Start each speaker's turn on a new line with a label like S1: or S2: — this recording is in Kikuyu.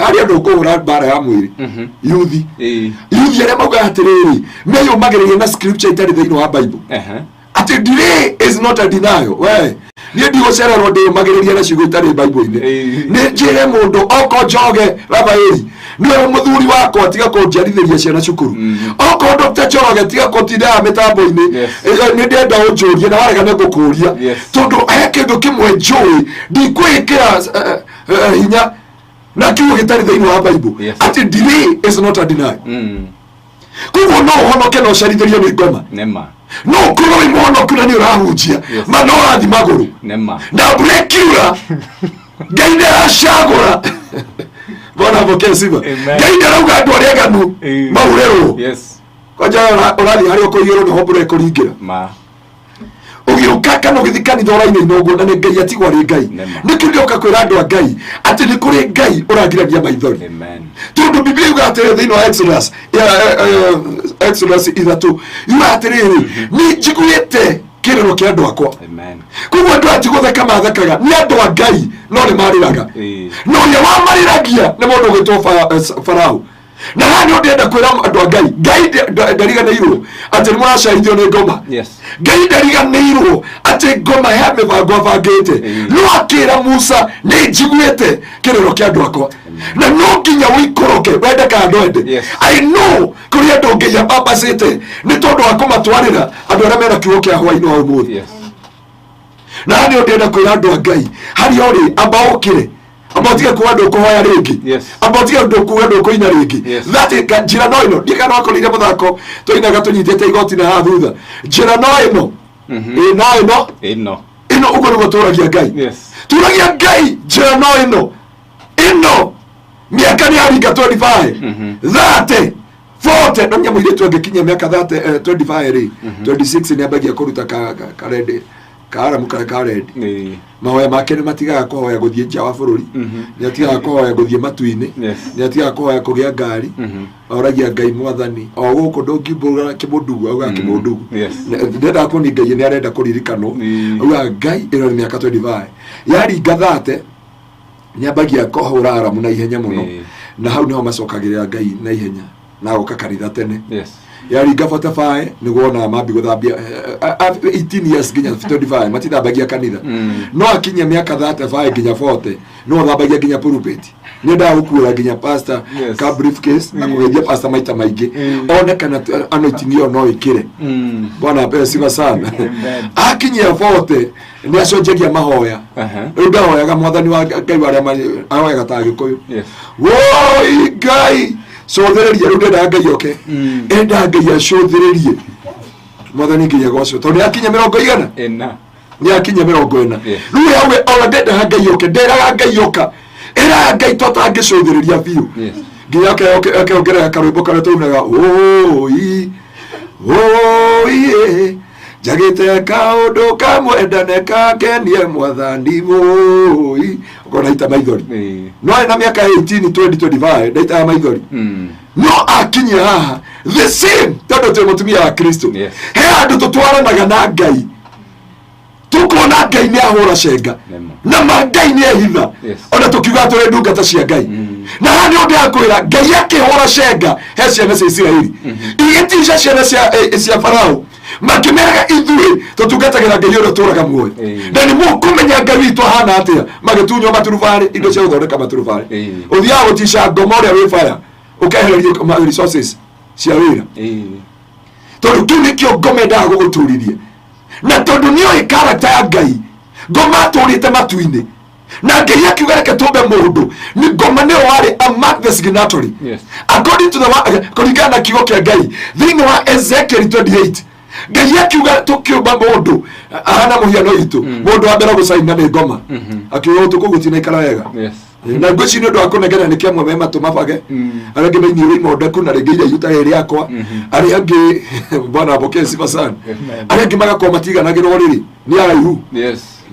S1: Harĩa ndũkũhũra mbara ya mwĩrĩ, yuthi, yuthi arĩa maugaga atĩrĩrĩ, meyũmagĩrĩria na scripture itarĩ thĩinĩ wa Bible, atĩ delay is not a denial. We niĩ ndigũcererwo, ndĩyũmagĩrĩria na ciugo itarĩ Bible-inĩ. Nĩ njĩre mũndũ oko njoge Rafaeli nĩwe mũthuri wakwa, tiga kũnjiarithĩria ciana cukuru. Oko Dr. Njoroge, tiga kũtindaga mĩtambo-inĩ. Nĩ ndĩrenda ũnjũrie na warega nĩ ngũkũria, tondũ he kĩndũ kĩmwe njũĩ, ndikwĩkĩra hinya na kiugo gĩtarĩ thĩinĩ wa Bible, atĩ delay is not a denial. Koguo no ũhonoke na ũcerithĩrio nĩ ngoma.
S2: Nĩma.
S1: No ũkorwo wĩ mũhonoku na nĩ ũrahunjia, ma no ũrathi magũrũ
S2: Nĩma.
S1: Na mbura ĩkiura, Ngai nĩaracagũra. Bwana apokee sifa.
S2: Amen.
S1: Ngai ndarauga andũ arĩa aganu maurĩrwo. Kwanja ũrathiĩ harĩa ũkũiyũrwo nĩho mbura ĩkũringĩra.
S2: Ma.
S1: Ũgĩũka kana ũgĩthiĩ kanitha ũrainaina ũguo na nĩ Ngai atigwo arĩ Ngai.
S2: Nĩma.
S1: Nĩkĩo ndĩroka kwĩra andũ a Ngai atĩ nĩ kũrĩ Ngai ũrangiragia maithori, tondũ Biblia yuga atĩrĩ thĩinĩ wa Exodus, Exodus 3, yuga atĩrĩrĩ, nĩ njiguĩte kĩrĩro kĩa andũ akwa. Koguo andũ aya ti gũtheka mathekaga, nĩ andũ a Ngai no nĩ marĩraga. Na ũrĩa wamarĩragia nĩ mũndũ ũgwĩtwo Farao. Na haha nĩ ndĩrenda kwĩra andũ a Ngai, Ngai ndariganĩirwo atĩ nĩ mũracaithio nĩ ngoma. Ngai ndariganĩirwo atĩ ngoma he mĩbango abangĩte. No akĩra Musa, nĩ njiguĩte kĩrĩro kĩa andũ akwa, na no nginya ũikũrũke wende kana ndwende. I know kũrĩ andũ Ngai abambacĩte nĩ tondũ wa kũmatwarĩra andũ arĩa mena kiugo kĩa hwainĩ wa ũmũthĩ. Na haha nĩho ndĩrenda kwĩra andũ a Ngai, harĩa ũrĩ, amba ũkĩre, amba ũtige kuga ndũkũhoya rĩngĩ. Amba ũtige kuga ndũkũina rĩngĩ. That is- njĩra no ĩno. Ndiĩ kana wakorire mũthako tũinaga tũnyitĩte igoti na haha thutha, njĩra no ĩno. Ĩ no ĩno.
S2: Ĩno.
S1: Ĩno, ũguo nĩguo tũragia Ngai. Tũragia Ngai, njĩra no ĩno. Ĩno mĩaka nĩ yaringa 25, 30, 40, na nyamũ irĩtu angĩkinyia mĩaka 30, 25 rĩ, 26, nĩ ambagia kũruta ka red kaaramu karĩa ka red. Mahoya make nĩ matigaga kũhoya gũthiĩ nja wa bũrũri, nĩ atigaga kũhoya gũthiĩ matu-inĩ, nĩ atigaga kũhoya kũgĩa ngari. Oragia Ngai, Mwathani, o gũkũ ndũngimbũra kĩmũndugu, augaga kĩmũndugu. Ndendaga kuoni Ngai nĩ arenda kũririkanwo. Augaga Ngai, ĩno nĩ mĩaka 25 yaringa 30, nĩ ambagia kũhũra aramu na ihenya mũno. Na hau nĩho macokagĩrĩra Ngai na ihenya na agoka kanitha tene. Yaringa 45 nĩguo wonaga mambi gũthambia. 18 years nginya 25 matithambagia kanitha. No akinyia mĩaka 35 nginya 40 no thambagia nginya pulpit, nĩ endaga gũkuĩra nginya pastor ka briefcase na kũgeithia pastor maita maingĩ, one kana anointing ĩyo no ĩkĩre. Bwana apewe sifa sana.
S2: Amen.
S1: Akinyia 40 nĩ acenjagia mahoya. Rĩu ndahoyaga Mwathani wa Ngai wa arĩa ahoyaga ta Gĩkũyũ, woi Ngai cũthĩrĩria. Rĩu ndendaga Ngai oke, endaga Ngai acũthĩrĩrie. Mwathani nginya gocwo, tondũ nĩ akinya mĩrongo igana.
S2: Ĩna.
S1: Nĩ akinya 40. Rĩu yawe ona ndendaga Ngai oke, nderaga Ngai oka, ĩraga Ngai to tangĩcũthĩrĩria biũ. Nginya akeongerera karwĩmbo karĩa taunaga, oi oi njagĩte kaũndũ kamwendane kakenie Mwathani, woi ũkona ita maithori. No arĩ na mĩaka 18, 20, 25 ndaitaga maithori. No akinyia haha the same, tondũ twĩ mũtumia wa Kristo. He handũ tũtwaranaga na Ngai, tukona Ngai nĩ ahũra cenga.
S2: Nĩma.
S1: Na ma Ngai nĩ ehitha. Ona tukiuga tũrĩ ndungata cia Ngai. Na haha nĩ ũndĩ akwĩra Ngai akĩhũra cenga he ciana cia Isiraeli, igĩtica ciana cia Farao, makĩmeraga, ithuĩ tũtungatagĩra Ngai ũrĩa ũtũraga muoyo, na nĩ mũkũmenya Ngai witũ ahana atĩa. Magĩtunywo maturubarĩ, indo cia gũthondeka maturubarĩ. Ũthiaga gũtica ngoma ũrĩa wĩ baya, ũkehererio resources cia wĩra, tondũ kĩu nĩkĩo ngoma endaga gũgũturithia. Na tondũ nĩoĩ karata ya Ngai, ngoma atũrĩte matu-inĩ na Ngai akiuga reke tũmbe mũndũ, nĩ ngoma nĩyo warĩ among the signatory. According to the kũringana na kiugo kĩa Ngai thĩinĩ wa Ezekiel 28, Ngai akiuga tũkĩũmba mũndũ ahana mũhiano witũ, mũndũ wa mbere gũcaina nĩ ngoma. Akiuga ũtukũ gũtinaikara wega. Na ngwĩciria nĩ ũndũ wa kũnegena nĩ kĩamwe me matũ mabage, arĩa angĩ mainiũrwo imondeku na rĩngĩ iraihu ta rĩrĩ rĩakwa, arĩa angĩ, Bwana apokee sifa sana.
S2: Amen.
S1: Arĩa angĩ magakorwo matiganagĩrwo rĩrĩ nĩ araihu.